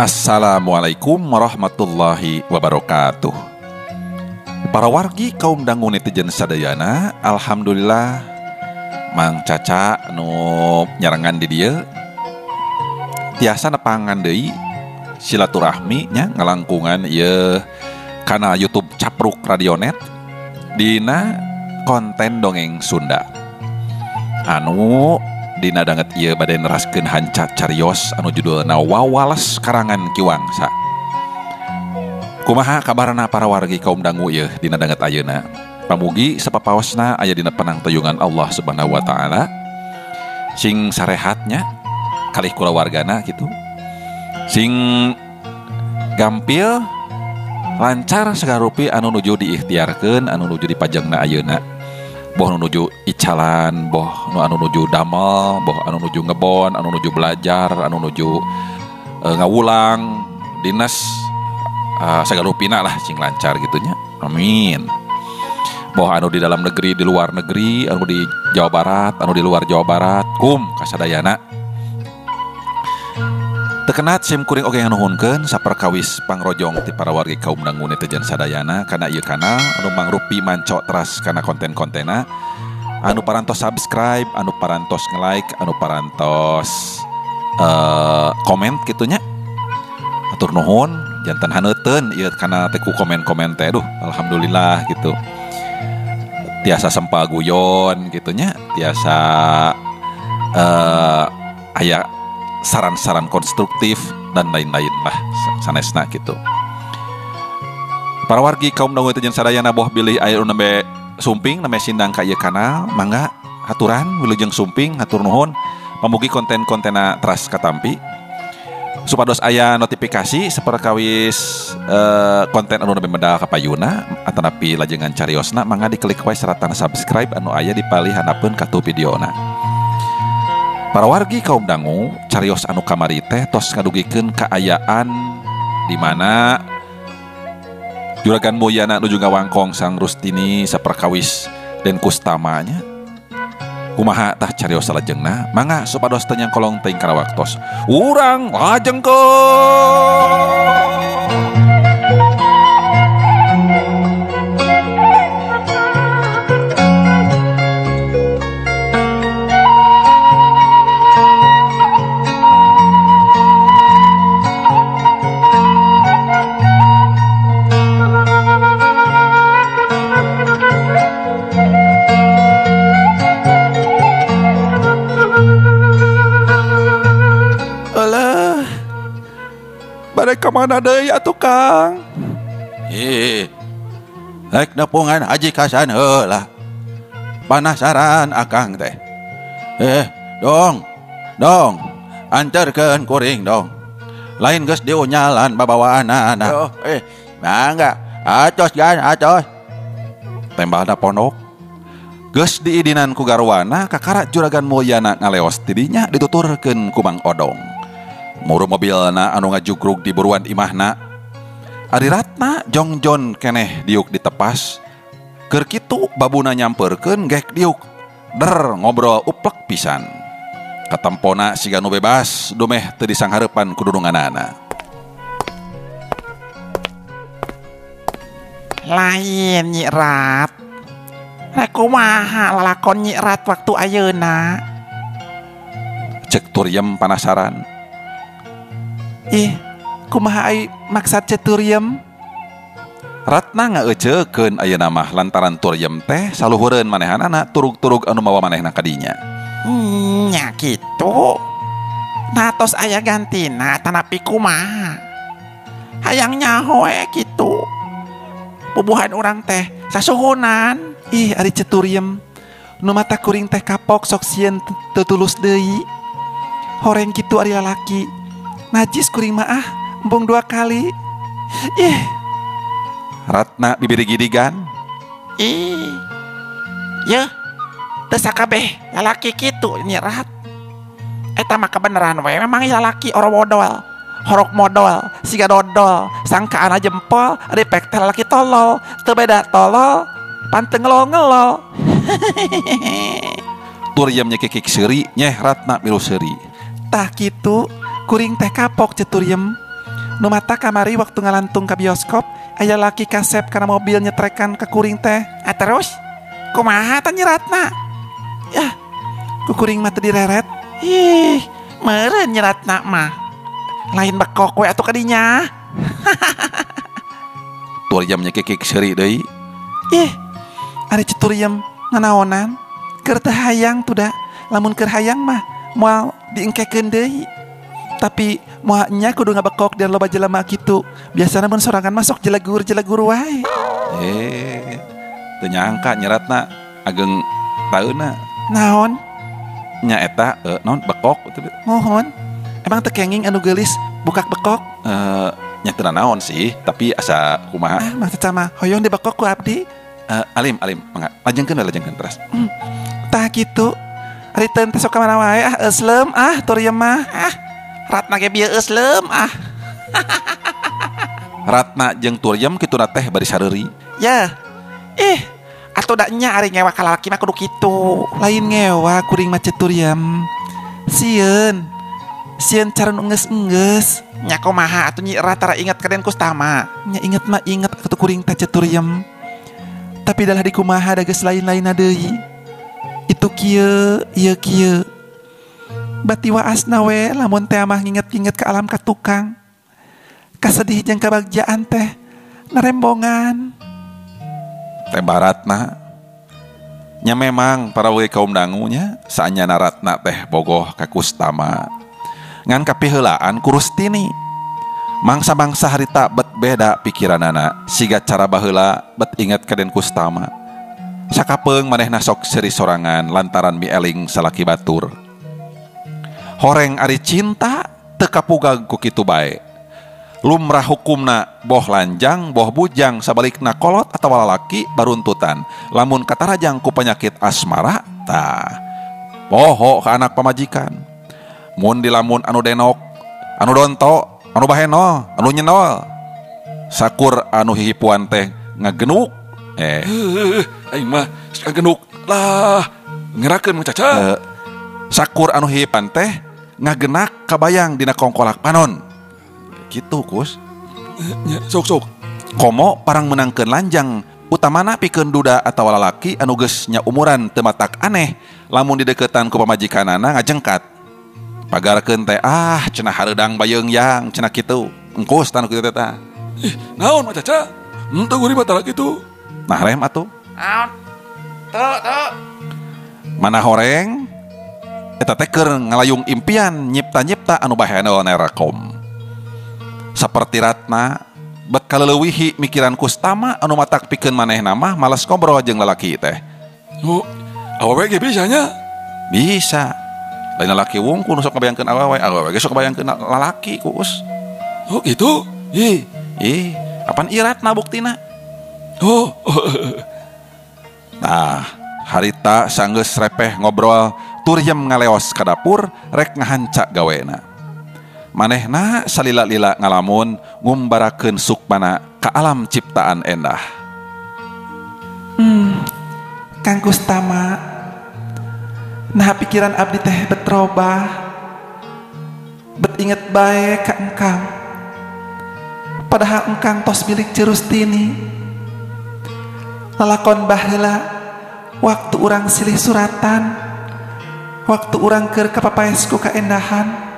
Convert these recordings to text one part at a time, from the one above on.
Assalamualaikum warahmatullahi wabarakatuh. Para wargi kaum dangu netizen sadayana, alhamdulillah Mang Caca nu nyarengan di dieu tiasa nepangan deui silaturahmi nya ngalangkungan ieu kana YouTube Capruk Radionet dina konten dongeng Sunda. Anu dina danget ieu bade neraskeun hanca carios anu judulna Wawales Karangan Ki Wangsa. Kumaha kabarna para wargi kaum dangu ieu dina danget ayeuna? Pamugi sapapaosna aya dina panangtayungan Allah Subhanahu wa taala. Sing sarehatnya kalih kulawargana kitu. Sing gampil lancar sagarupi anu nuju diikhtiarkeun, anu nuju dipajengna ayeuna. Boh nu nuju icalan, boh nu anu nuju damel, boh anu nuju ngebon, anu nuju belajar, anu nuju ngawulang, dinas sagalupina lah sing lancar gitunya. Amin. Boh anu di dalam negeri, di luar negeri, anu di Jawa Barat, anu di luar Jawa Barat, kum kasadayana. Tekenat sim kuring oge nganuhunkeun saperkawis pangrojong ti para wargi kaum dangu netizen sadayana kana ieu kanal anu mangrupi manco teras kana konten-kontena anu parantos subscribe, anu parantos nge-like, anu parantos komen kitunya. Atur nuhun jantan haneuteun ieu kana teh ku komen-komen teh, aduh alhamdulillah gitu. Tiasa sempa guyon gitunya, tiasa aya saran-saran konstruktif dan lain-lain lah sanesna gitu. Para wargi kaum dangu netizen sadayana boh bilih aya nu nembe sumping nembe sindang ka ieu kanal, mangga haturan wilujeng sumping hatur nuhun. Pamugi konten-kontena teras katampi supados aya notifikasi saperkawis konten anu nembe medal ka payuna atanapi lajengan cariosna, mangga diklik wae seratan subscribe anu aya di palih handapeun katu videona. Para wargi kaum dangu, carios anu kamari teh tos ngadugikeun kaayaan di mana Juragan Mulyana nuju ngawangkong Sang Rustini saperkawis Den Kustamanya. Kumaha tah carios salajengna? Mangga supados teu nyangkolong teuing kana waktos. Urang lajengkeun. Bade ka mana deui atuh Kang? Rek nepungan Haji Kasan heula. Panasaran akang teh. Dong. Dong. Anterkeun kuring dong. Lain geus diunyalan babawaanana. Oh, mangga. Atos gan, atos. Tembalna pondok. Geus diidinan ku garwana kakara Juragan Mulyana ngaleos tidinya dituturkeun ku Mang Odong. Muru mobilna anu ngajugrug di buruan imahna. Ari Ratna jongjon keneh diuk ditepas. Keur kitu babuna nyamperkeun gek diuk. Der ngobrol uplek pisan. Katempona siga nu bebas dumeh teu disanghareupan ku dudunganana. Lain Nyi Rat. Rek kumaha lalakon Nyi Rat waktu ayeuna? Cek Turiem panasaran. Ih, kumaha ai maksad Ceu Turiem? Ratna ngaeuceukeun ayeuna mah lantaran Turiem teh saluhureun manehanana turug-turug anu mawa manehna ka dinya. Nya kitu. Nah tos aya gantina tanapi kumaha? Hayang nyaho we kitu. Pubuhan urang teh sasuhunan. Ih, ari Ceu Turiem nu mata kuring teh kapok sok sieun teu tulus deui. Horeng kitu ari lalaki. Najis kuring mah ah, embung 2 kali. Ih. Ratna bibiri gidigan. Ih. Yeuh, teu sakabeh lalaki kitu Nyi Rat. Eta mah kabeneran we, memang lalaki orowodol, horok modol, siga dodol, sangkaana jempol, ari pek teh lalaki tolol, teu beda tolol, panteng ngelol-ngelol. Turiem nyekikik seuri, nyeh Ratna milu seuri. Tah kitu, kuring teh kapok Ceu Turiem. Nu mata kamari waktu ngalantung ka bioskop aya laki kasep kana mobil nyetrekan ka kuring teh. Ah terus kumaha tah Nyi Ratna? Yah, ku kuring mah teu direret. Ih, meureun Nyi Ratna mah. Lain bekok we atuh kadinya. Turiem nyekikik seuri deui. Ih, ari Turiem nanaonan? Keur teu hayang tuh da. Lamun keur hayang mah moal diengkekeun deui. Tapi moal nya kudu ngabekok dan loba jelema kitu. Biasana mun sorangan masuk jelegur-jelegur wae. Teu nyangka Nyi Ratna ageng taeuna. Naon? Nya eta naon bekok teu. Mohon. Emang teu kenging anu geulis bukak bekok? Nya teu naon sih, tapi asa kumaha. Ah, maksud sama hoyong dibekok ku abdi. Alim mangga. Lajengkeun we lajengkeun teras. Tah kitu. Ari teu teh sok ka mana wae ah eusleum ah Turiem mah. Ah, Ratna ge bieu eusleum ah. Ratna jeung Turiem kituna teh bari sareuri. Ya. Ih, atuh da nya ari ngewa ka lalaki mah kudu kitu. Lain ngewa kuring mah Turiem. Sieun. Sieun cara nu enggeus-enggeus. Nya kumaha atuh Nyi Ratna tara inget ka Den Kustama. Nya inget mah inget atuh kuring teh Turiem. Tapi dalah di kumaha da geus lain-lainna deui. Itu kieu, ieu kieu. Bati waasna we lamun teh mah nginget-nginget ke alam ka tukang. Kasedih jeung kabagjaan teh narembongan. Teh Ratna. Nya memang para we kaum dangunya saanyana Ratna teh bogoh ka Kustama. Ngan kapiheulaan ku Rustini. Mangsa-mangsa harita bet beda pikiranana siga cara baheula bet inget ka Den Kustama. Sakapeung manehna sok seuri sorangan lantaran mieling salaki batur. Horeng ari cinta teu kapugag ku kitu bae. Lumrah hukumna boh lanjang boh bujang sabalikna kolot atawa lalaki baruntutan. Lamun katarajang ku penyakit asmara tah poho ka anak pamajikan. Mun dilamun anu denok, anu donto, anu baheno, anu nyenol. Sakur anu hihipuan teh ngagenuk. Aing mah ngagenuk lah ngerakeun mah Caca. Sakur anu hihipan teh ngagenak kabayang dina kongkolak panon. Kitu Kus. Sok-sok. Komo parang menangkeun lanjang utamana pikeun duda atawa lalaki anu geus nya umuran teu matak aneh lamun dideukeutan ku pamajikanana ngajengkat. Pagarkeun teh ah cenah hareudang bayeung yang cenah kitu. Engkus tanu kitu teh tah. Ih, naon mah Caca? Henteu gurih batara kitu. Nah rem atuh. Naon? Tuh, tuh. Mana horeng eta teh keur ngalayung impian nyipta-nyipta anu bahenol nerakom. Saperti Ratna bet kaleuwihi mikiran Kustama anu matak pikeun manehna mah malas ngobrol jeung lalaki teh. Oh, awewe ge bisa nya? Bisa. Lain lalaki wungkul sok ngabayangkeun awewe, awewe ge sok ngabayangkeun lalaki Kus. Oh gitu? Ih, ih, apan ieu Ratna buktina? Oh. Nah, harita sanggeus repeh ngobrol, Turiem ngaleos ka dapur rek ngahanca gawena. Manehna salila-lila ngalamun ngumbarakeun sukmana ka alam ciptaan endah. Kang Kustama, nah pikiran abdi teh betrobah, bet inget bae ka engkang. Padahal engkang tos milik Rustini. Lalakon baheula waktu urang silih suratan, waktu urang keur kapapaes ku kaendahan.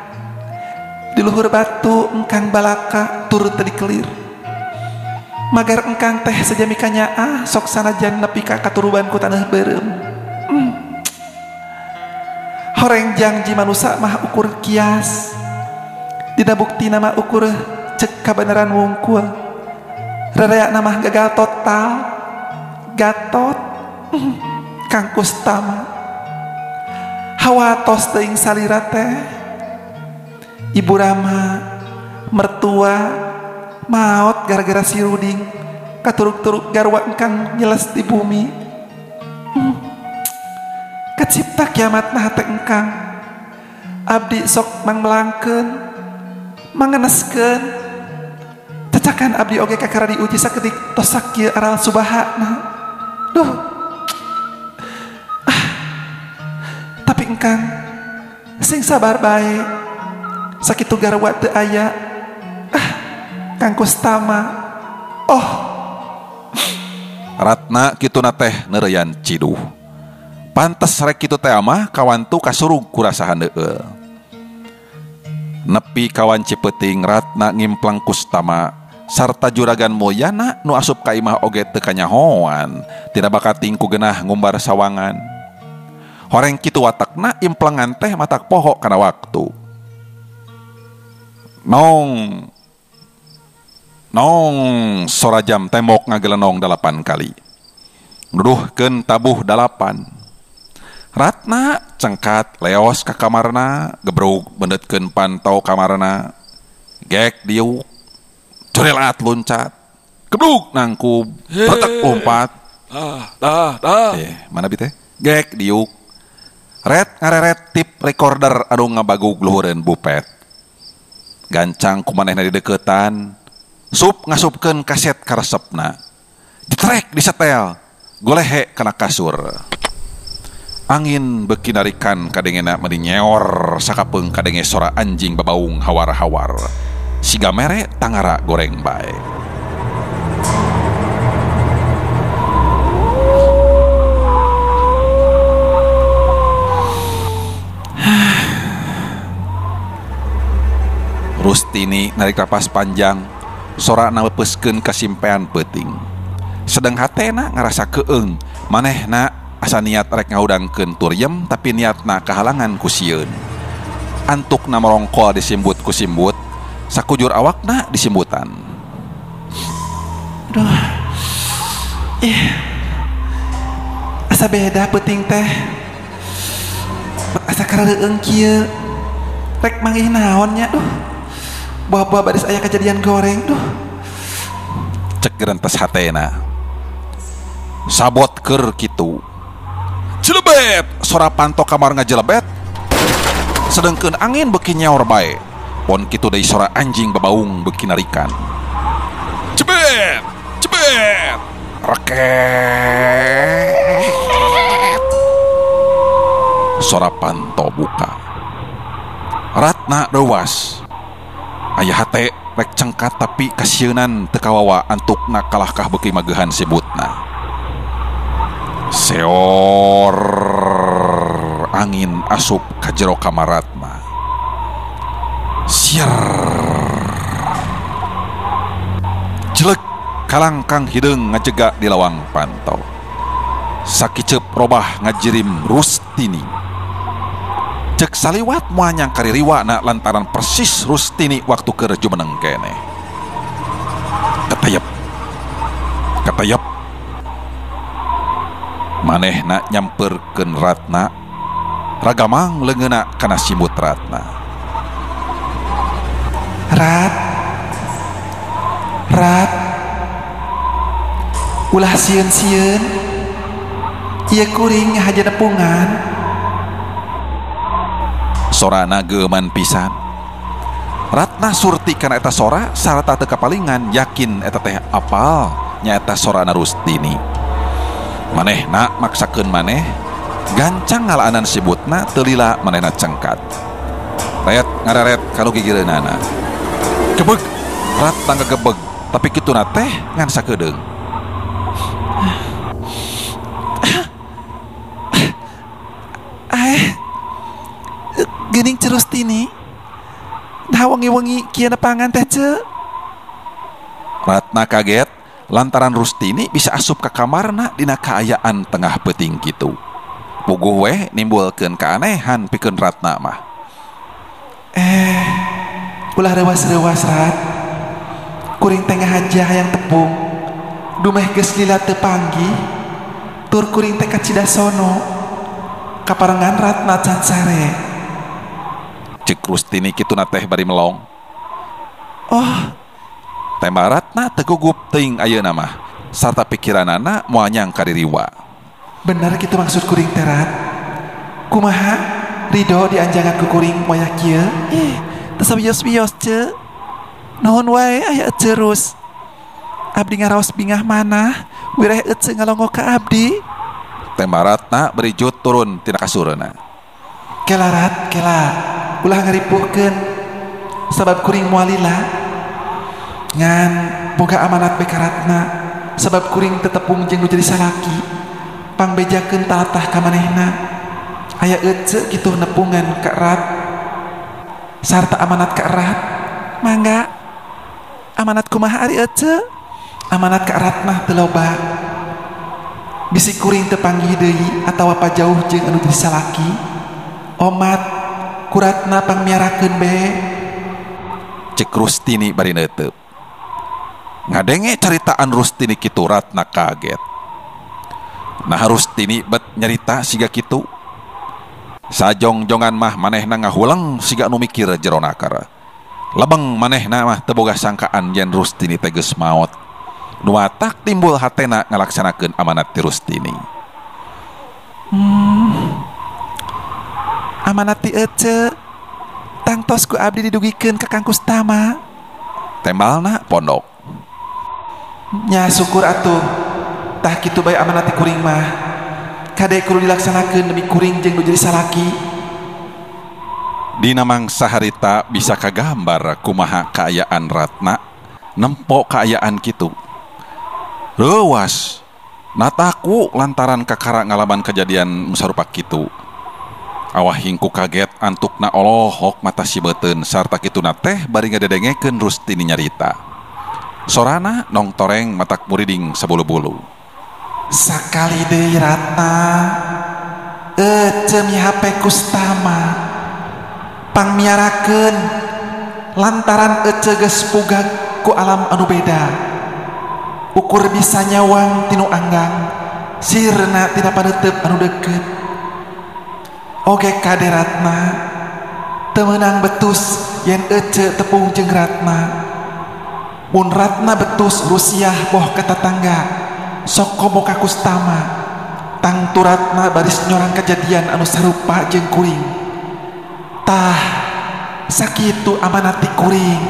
Di luhur batu engkang balaka tur teu dikelir. Magar engkang teh sajami kanyaah sok sanajan nepi ka katuruban ku taneuh beureum. Horeng jangji manusa mah ukur kias. Dina buktina mah ukur cek kabeneran wungkul. Rereana mah gagal total. Gatot Kang Kustama. Hawa tos teuing salira teh. Ibu Rama mertua maot gara-gara si Ruding katuruk-turuk garwa engkang nyeles di bumi. Kacipta kiamat nah hate engkang. Abdi sok mangmelangkeun, mangeneskeun. Cacakan abdi oge kakara diuji sakedik tos sakieu aral subahana. Duh. Tapi engkang sing sabar bae. Sakitu garwa teu aya. Kang Kustama. Oh. Ratna kituna teh neureuyan ciduh. Pantes rek kitu teh mah kawantu kasurug ku rasa handeueul. Nepi kawanci peuting Ratna ngimplang Kustama sarta juragan Mulyana nu asup ka imah oge teu kanyahoan tina bakating ku geunah ngumbar sawangan. Horeng kitu watakna implengan teh matak poho kana waktu. Nong nong sora jam tembok ngagelenong 8 kali. Nuduhkeun tabuh 8. Ratna cengkat leos ka kamarna, gebrug beundeutkeun pantau kamarna. Gek diuk, curelat loncat, gebrug nangkub, retek lompat. Mana bi teh? Gek diuk. Ret ngareret tip recorder anu ngabagug luhureun bupet. Gancang ku manehna dideukeutan, sup ngasupkeun kaset karesepna. Ditrek disetel, golehe kana kasur. Angin beuki narikan kadengena meni nyeor sakapeung kadenge sora anjing babaung hawar-hawar. Siga mere tangara goreng bae. Rustini narik napas panjang, sorana meupeuskeun kasimpean peuting. Sedeng hatena ngarasa keung, manehna asa niat rek ngahudangkeun turyem tapi niatna kahalangan ku sieun. Antukna merongkol disimbut ku simbut, sakujur awakna disimbutan. Aduh. Ih. Asa beda peuting teh. Asa karareueung kieu. Rek manggih naon nya duh. Buah-buah baris aya kejadian goreng duh. Cek gerentes hatena. Sabot keur kitu. Jelebet, sora panto kamar ngajelebet. Sedengkeun angin beuki nyaor bae. Pon kitu deui sora anjing babaung beuki narikan. Jebet, jebet. Reket. Sora panto buka. Ratna reuas. Aya hate rek cengkat tapi kasieunan teu kawawa antukna kalahkah beuki mageuhan sibutna. Seor angin asup ka jero kamar Ratna. Sier. Jelek kalangkang hideung ngajega di lawang pantau. Sakiceup robah ngajirim Rustini. Cek saliwat moal nyangka ririwana lantaran persis Rustini waktu keur jumeneng keneh. Ketayep. Ketayep. Manehna nyamperkeun Ratna, ragamang leungeunna kana simbut Ratna. Rat. Rat. Ulah sieun-sieun. Ieu kuring haja nepungan. Sorana geuman pisan. Ratna surti kana eta sora sarta teu kapalingan yakin eta teh apal nyaeta sorana Rustini. Manehna maksakeun maneh gancang ngalaanan sibutna teu lila manehna cengkat. Ret ngareret ka nu gigireunana. Gebeg Ratna ngagebeg tapi kituna teh ngan sakedeung. Geuning Ceu Rustini. Dah wengi-wengi kieu nepangan teh Ceu. Ratna kaget lantaran Rustini bisa asup ka kamarna dina kaayaan tengah peuting kitu. Puguh weh nimbulkeun keanehan pikeun Ratna mah. Ulah reuwas-reuwas Rat. Kuring teh ngahaja hayang tepung. Dumeh geus lila teu panggih. Tur kuring teh ka Cidasono. Kaparengan Ratna can sare. Cek Rustini kituna teh bari melong. Oh. Tema Ratna teu gugup teuing ayeuna mah. Sarta pikiranana moal nyangka diriwa. Bener kitu maksud kuring teh Rat. Kumaha Ridho dianjangan ku kuring moyak kieu? Ih, teu sawios-wios Ceu. Nuhun wae aya eceu Rus. Abdi ngaraos bingah manah, wireh eceu ngalongo ka abdi. Tema Ratna beri jut turun tina kasurna. Kela Rat, kela. Ulah ngaripuhkeun sabab kuring moal lila. Ngan boga amanat be ka Ratna sabab kuring teu tepung jeung nu jadi salaki. Pangbejakeun talatah ka manehna. Aya ece kitu nepungan ka Rat sarta amanat ka Rat. Mangga amanat kumaha ari ece? Amanat ka Rat mah teu loba. Bisi kuring teu panggih deui atawa pajauh jeung anu jadi salaki. Omat kuratna pangmiarakeun be. Cek Rustini bari neuteup. Ngadenge caritaan Rustini kitu Ratna kaget. Nah Rustini bet nyarita siga kitu. Sajongjongan mah manehna ngahuleng siga nu mikir jero nakar. Lebeng manehna mah teu boga sangkaan yen Rustini teh geus maot. Nu matak timbul hatena ngalaksanakeun amanat ti Rustini. Amanat ti ece tangtos ku abdi didugikeun ka Kang Kustama. Tembalna pondok. Nya syukur atuh. Tah kitu bae amanat ti kuring mah. Kade kudu dilaksanakeun demi kuring jeung nu jadi salaki. Dina mangsa harita bisa kagambar kumaha kaayaan Ratna nempo kaayaan kitu. Reuwas nataku lantaran kakara ngalaman kejadian sarupa kitu. Awah hingku kaget antukna olohok mata sibeuten sarta kituna teh bari ngadedengekeun Rustini nyarita. Sorana nongtoreng matak muriding sabulu-bulu. Sakali deui Ratna ece mihape Kustama pangmiarakeun lantaran ece geus pugag ku alam anu beda. Ukur bisa nyawang tinu anggang sirna tina paneuteub anu deukeut. Oge kade Ratna teu meunang betus yen ece tepung jeung Ratna. Mun Ratna betus rusiah boh ka tatangga sok komo ka Kustama. Tangtu Ratna baris nyorang kejadian anu sarupa jeung kuring. Tah sakitu amanat ti kuring.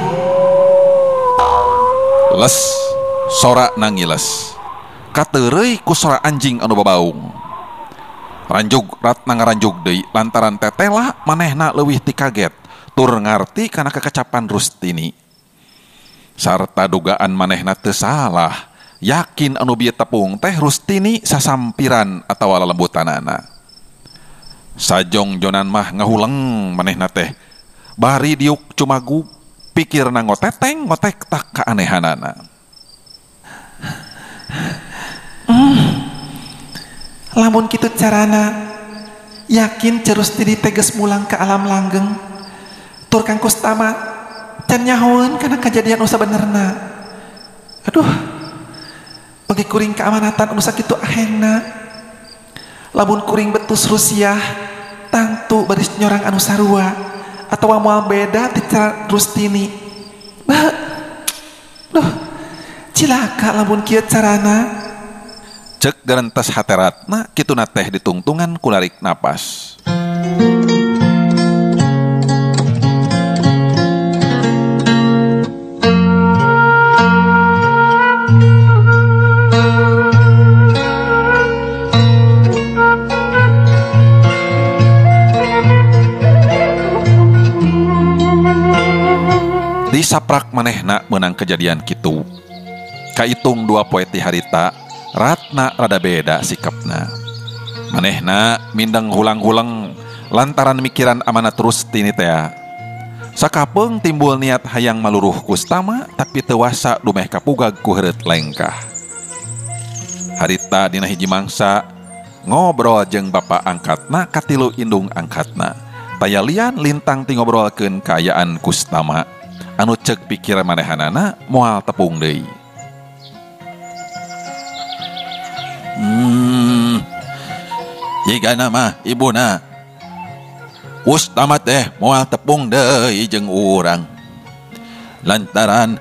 Les sora nangiles kateureuy ku sora anjing anu babaung. Ranjug Ratna ngaranjug deui lantaran tetela manehna leuwih ti kaget tur ngarti kana kekecapan Rustini. Sarta dugaan manehna teu salah, yakin anu bieu tepung teh Rustini sasampiran atawa lelembutanana. Sajongjonan mah ngahuleng manehna teh bari diuk cumagu pikirna ngoteteng ngotek tak kaanehanana. Lamun kitu carana yakin Rustini teh geus mulang ke alam langgeng. Tur Kang Kustama can nyahoeun kana kajadian nu sabenerna. Aduh, bagi kuring keamanatan anu sakitu ahengna. Lamun kuring betus rusiah tangtu baris nyorang anu sarua atawa moal beda ti cara Rustini. Bah, duh, cilaka lamun kieu carana. Cek gerentes hate Ratna kituna teh ditungtungan ku narik napas. Disaprak manehna meunang kejadian kitu. Kaitung dua poe ti harita Ratna rada beda sikapna. Manehna mindeng hulang-huleng lantaran mikiran amanat Rustini teh. Sakapeung timbul niat hayang maluruh Kustama tapi teu wasa dumeh kapugag ku heureut lengkah. Harita dina hiji mangsa ngobrol jeung bapa angkatna katilu indung angkatna. Taya lian lintang ti ngobrolkeun kaayaan Kustama anu ceuk pikir manehanana moal tepung deui. Jigana mah ibuna Kustama teh moal tepung deui jeung urang. Lantaran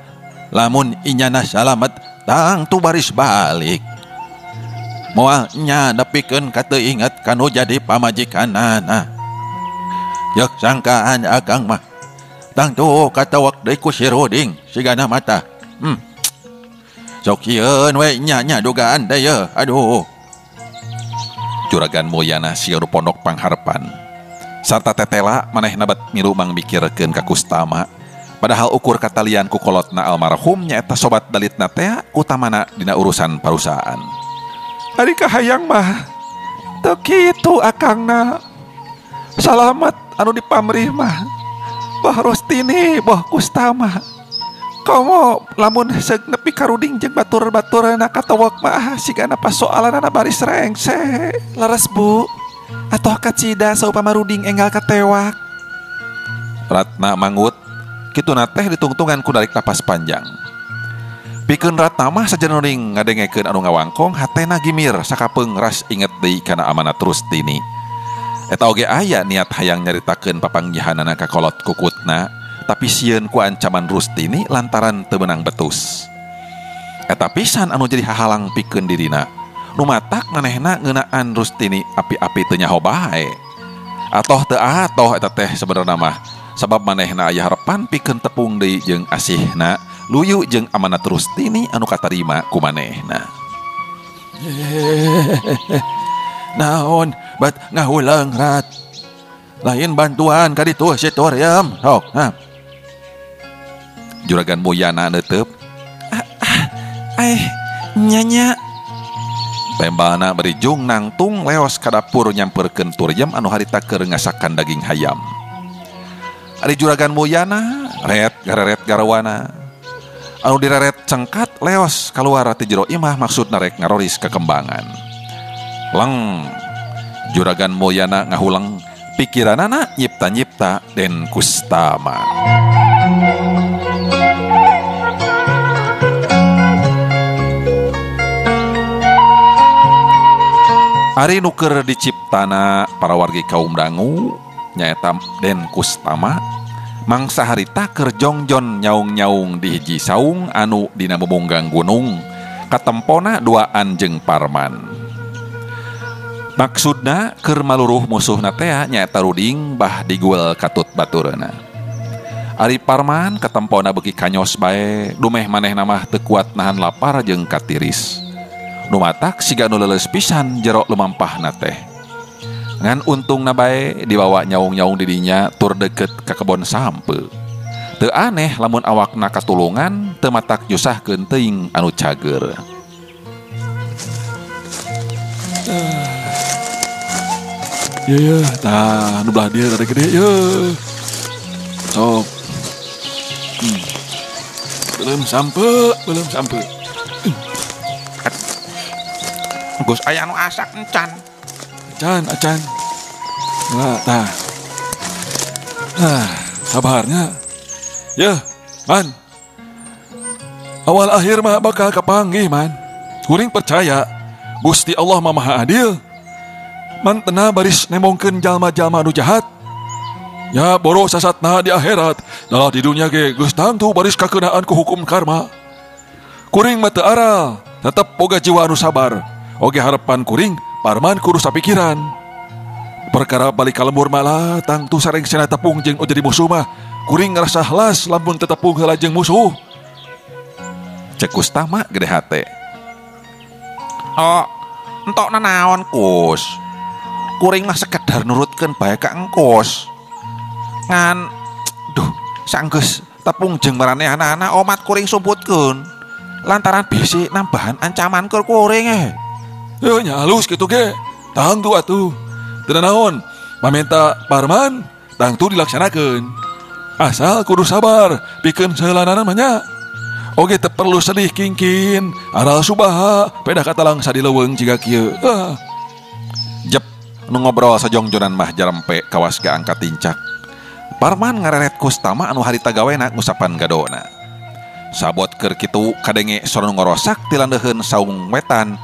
lamun inyana salamet tangtu baris balik. Moal nya nepikeun ka teu inget kanu jadi pamajikanana. Yeuk sangkaan akang mah tangtu katawak deui ku si Ruding sigana mata. Sok sieun we nya nya dugaan teh ye. Aduh. Juragan Mulyana siga nu pondok pangharepan. Sarta tetela manehna bet milu mangmikirkeun ka Kustama Padahal ukur katalian ku kolotna almarhum nyaeta sobat dalitna teh utamana dina urusan parusahaan. Ari kahayang mah teu kitu akangna. Salamat anu dipamrih mah. Bah Rustini, bah Kustama. Komo lamun seug nepi ka Ruding jeung batur-baturna katowok mah sigana pasoalanana baris rengse. Leres Bu, atoh kacida saupama Ruding enggal katewak. Ratna manggut. Kituna teh ditungtungan ku narik napas panjang. Pikeun Ratna mah sajeroning ngadengekeun anu ngawangkong hatena gimir sakapeung ras inget deui kana amanat Rustini. Eta oge aya niat hayang nyaritakeun papanggihanana ka kolot kukutna, tapi sieun ku ancaman Rustini lantaran teu meunang betus. Eta pisan anu jadi hahalang pikeun dirina. Nu matak manehna ngeunaan Rustini api-api teu nyaho bae. Atoh teu atoh eta teh sebenarna mah. Sabab manehna aya harepan pikeun tepung deui jeung asihna, luyu jeung amanat Rustini anu katarima ku manehna. Naon bat ngahuleung Rat. Lain bantuan ka ditu si Turyem. Sok, ha. Juragan Mulyana neuteup. Ai, nyanya. Tembalna beri jung nangtung leos ka dapur nyamperkeun Turyem anu harita keur ngasakan daging hayam. Ari Juragan Mulyana ret gareret garwana. Anu direret cengkat leos kaluar ti jero imah maksudna rek ngaroris kekembangan. Leng Juragan Mulyana ngahuleng pikiranana nyipta-nyipta Den Kustama. Ari nu keur diciptana para wargi kaum dangu nyaeta Den Kustama mangsa harita keur jongjon nyaung-nyaung di hiji saung anu dina bubunggang gunung katempona duaan jeung Parman. Maksudna keur maluruh musuhna tea nyaeta Ruding bah diguel katut baturna. Ari Parman katempona beuki kanyos bae dumeh manehna mah teu kuat nahan lapar jeung katiris. Nu matak siga nu leuleus pisan jero lumampahna teh. Ngan untungna bae dibawa nyaung-nyaung didinya tur deket ka kebon sampe. Teu aneh lamun awakna katulungan teu matak nyusahkeun teuing anu cager. Ye tah nu belah dieu rada gede ye. Sok. Belum sampe, belum sampe. Geus aya nu asak encan. Acan, acan. Nah, tah. Nah, sabarnya. Ya, man. Awal akhir mah bakal kapanggih, man. Kuring percaya Gusti Allah mah Maha Adil. Mantena baris nemongkeun jalma-jalma anu jahat. Ya boro sasatna di akhirat, dalah di dunia ge geus tangtu baris kakeunaan ku hukum karma. Kuring mah teu aral, tetep boga jiwa anu sabar. Oge harapan kuring Parman kudu sapikiran. Perkara balik ka lembur malah tangtu sarengsena tepung jeung jadi musuh mah. Kuring ngarasa helas lamun teu tepung heula jeung musuh. Cek Kustama gede hate. Oh, entok nanaon Kus. Kuring mah sekedar nurutkeun bae ka engkos. Ngan duh, sanggeus tepung jeung maranehanana omat kuring sumputkeun. Lantaran bisi nambahan ancaman keur kuring Yo nya halus kitu ge. Tangtu atuh. Teu naon, pamenta Parman tangtu dilaksanakeun. Asal kudu sabar pikeun seulanana mah nya. Oge teu perlu sedih kingkin, aral subaha pedah katalang sadileuweung jiga kieu. Jep nu ngobrol sajongjonan mah jarempe kawas ge angkat tincak. Parman ngareret Kustama anu harita gawena ngusapan gadona. Sabot keur kitu kadenge sora nu ngorosak ti landeuheun saung wetan.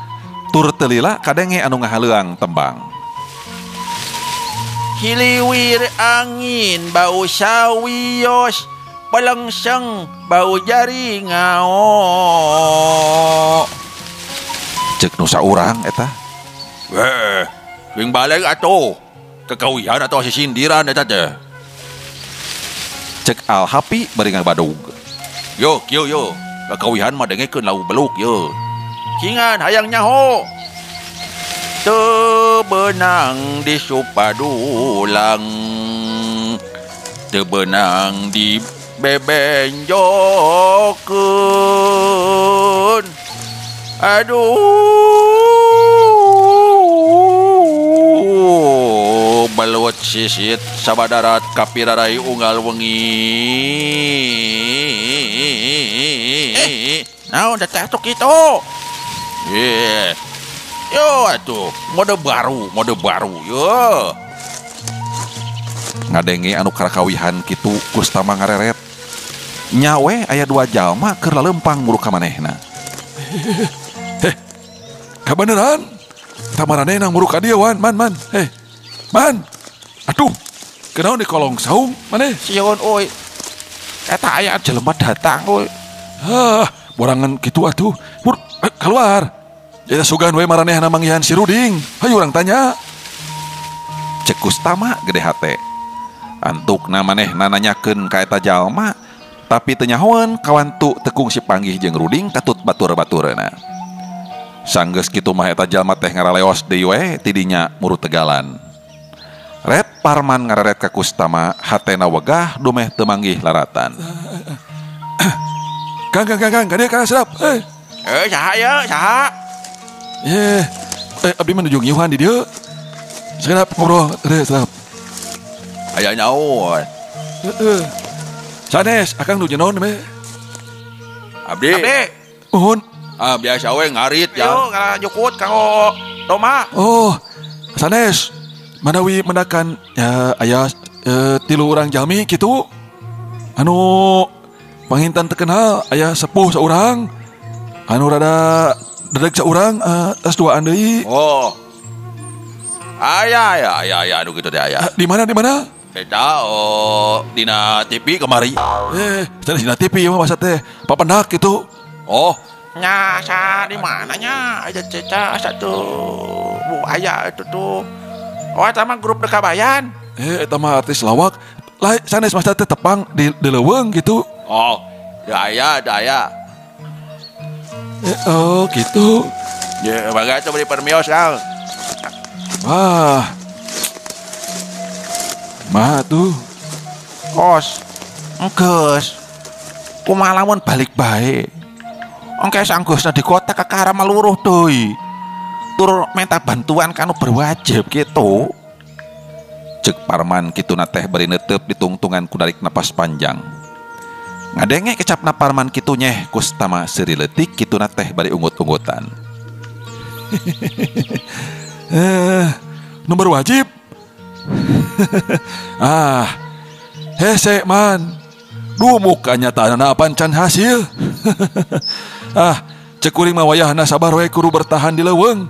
Tur teu lila kadenge anu ngahaleuang tembang. Hiliwir angin bau sawios, pelengseng bau jari ngao. Cek nu saurang eta. Weh, wing balik atuh. Kekawihan atau sisindiran eta teh. Cek Al Hapi bari ngabadug. Yo, kieu yo. Kekawihan mah dengekeun lagu beluk yo. Kingan hayang nyaho. Teu beunang di Supadulang, teu beunang di Bebenjokeun. Aduh, belut sisit sabadarat kapirarai unggal wengi. Naon teh atuh kitu? Yo atuh, mode baru yo. Ngadenge anu karakawihan kitu Kustama ngareret. Nyawe aya dua jalma keur lalempang muru ka manehna. Heh, kabeneran? Tamaraneh nang muru ka dieu wan, man. Heh. Man. Aduh. Kenaon di kolong saung maneh? Sieun euy. Eta aya jelema datang euy. Hah, borangan kitu atuh. Mur, keluar. Eta sugan we maranehna manggihan si Ruding. Hayu urang tanya. Cek Kustama gede hate. Antukna manehna nanyakeun ka eta jalma, tapi teu nyahoeun kawantu tekung si panggih jeung Ruding katut batur-baturna. Sanggeus kitu mah eta jalma teh ngaraleos deui we tidinya muru tegalan. Ret Parman ngareret ka Kustama, hatena wegah dumeh teu manggih laratan. Kang, ka dieu Kang sedap. Saha ye, saha? Abdi mah nuju ngiuhan di dieu. Sedap ngobrol, sedap. Aya nyaon. Heeh. Sanes, akang nuju naon me? Abdi. Uhun. Ah, biasa we ngarit ya. Yo, ngajukut kanggo toma. Oh, sanes. Manawi mendakan ya aya tilu urang jalmi kitu. Anu pangintan terkenal aya sepuh saurang. Anu rada dedeg saurang tas duaan deui. Oh. Aya anu kitu teh aya. Di mana? Eta dina TV kemari. Sanes dina TV mah masa teh papendak kitu. Oh, nya sa di mana nya? Aya ceca satu bu aya itu tuh. Oh, eta mah grup Dekabayan. Eta mah artis lawak. Lah sanes masa teh tepang di leuweung gitu. Oh, daya. Oh, gitu. Ya, bangga itu beli permios, Kang. Wah. Mah tuh. Kos. Enggeus. Kumaha lamun balik bae. Engke sanggeusna di kota kakara maluruh deui. Tur minta bantuan kanu berwajib gitu. Cek Parman kituna teh bari neuteup ditungtungan ku narik napas panjang. Ngadenge kecapna Parman kitu nyeh Kustama seuri leutik kituna teh bari ungut-ungutan. Nomor wajib. Ah, hese man. Duh mukanya tanana apan can hasil. Ah, cek kuring mah wayahna sabar we kudu bertahan di leuweung.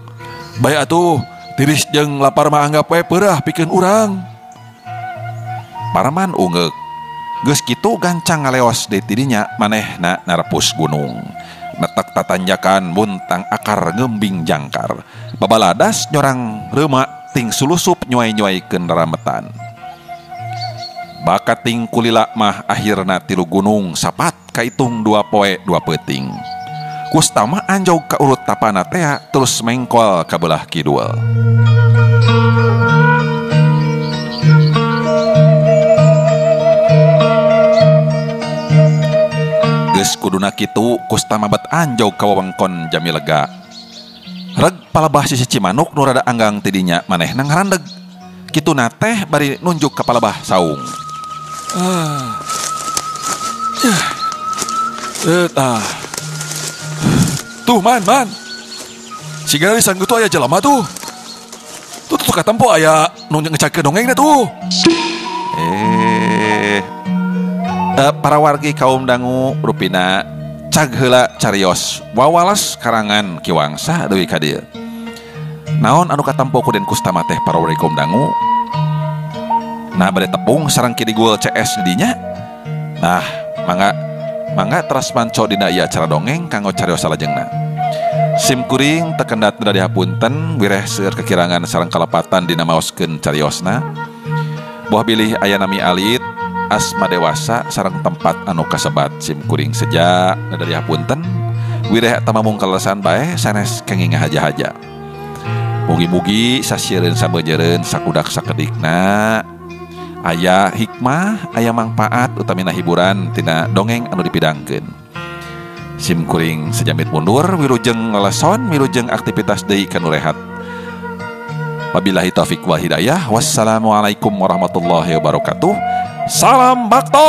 Bae atuh tiris jeung lapar mah anggap we peurah pikeun urang. Parman ungeuk. Geus kitu gancang ngaleos deui tidinya manehna narepus gunung. Netek tatanjakan buntang akar ngembing jangkar. Babaladas nyorang reumak ting sulusup nyuai-nyuaikeun rametan. Bakating kulila mah akhirna tilu gunung sapat kaitung 2 poe 2 peuting. Kustama anjog ka urut tapana tea terus mengkol ka belah kidul. Geus kuduna kitu Kustama bet anjog ka wewengkon Jami Lega. Reg palebah sisi Cimanuk nu rada anggang tidinya manehna ngarandeg. Kituna teh bari nunjuk ka palebah saung. Tuh man. Siga di sanggup tuh aya jelema tuh. Tuh katempo aya nu ngecakeun dongengna tuh. Para wargi kaum dangu rupina cag heula carios wawalas karangan Ki Wangsa deui ka dieu. Naon anu katempo ku Den Kustama teh para wargi kaum dangu? Nah bade tepung sareng Ki Digul CS di dinya. Nah, mangga teras manco dina ieu acara dongeng kanggo carios salajengna. Sim kuring tekendat dari hapunten wireh seueur kekirangan sareng kalepatan dina maoskeun cariosna. Boh bilih aya nami alit asma dewasa sareng tempat anu kasebat sim kuring seja dari hapunten wireh eta mamung kalesan bae sanes kenging ngahaja-haja. Mugi-mugi sasiereun sabeujeureun sakudak sakedikna. Aya hikmah, aya mangpaat utamina hiburan tina dongeng anu dipidangkeun. Sim kuring sejamit mundur wilujeng ngeleson wilujeng aktivitas deui kanu rehat. Wabillahi taufik wal hidayah. Wassalamualaikum warahmatullahi wabarakatuh. Salam bakto.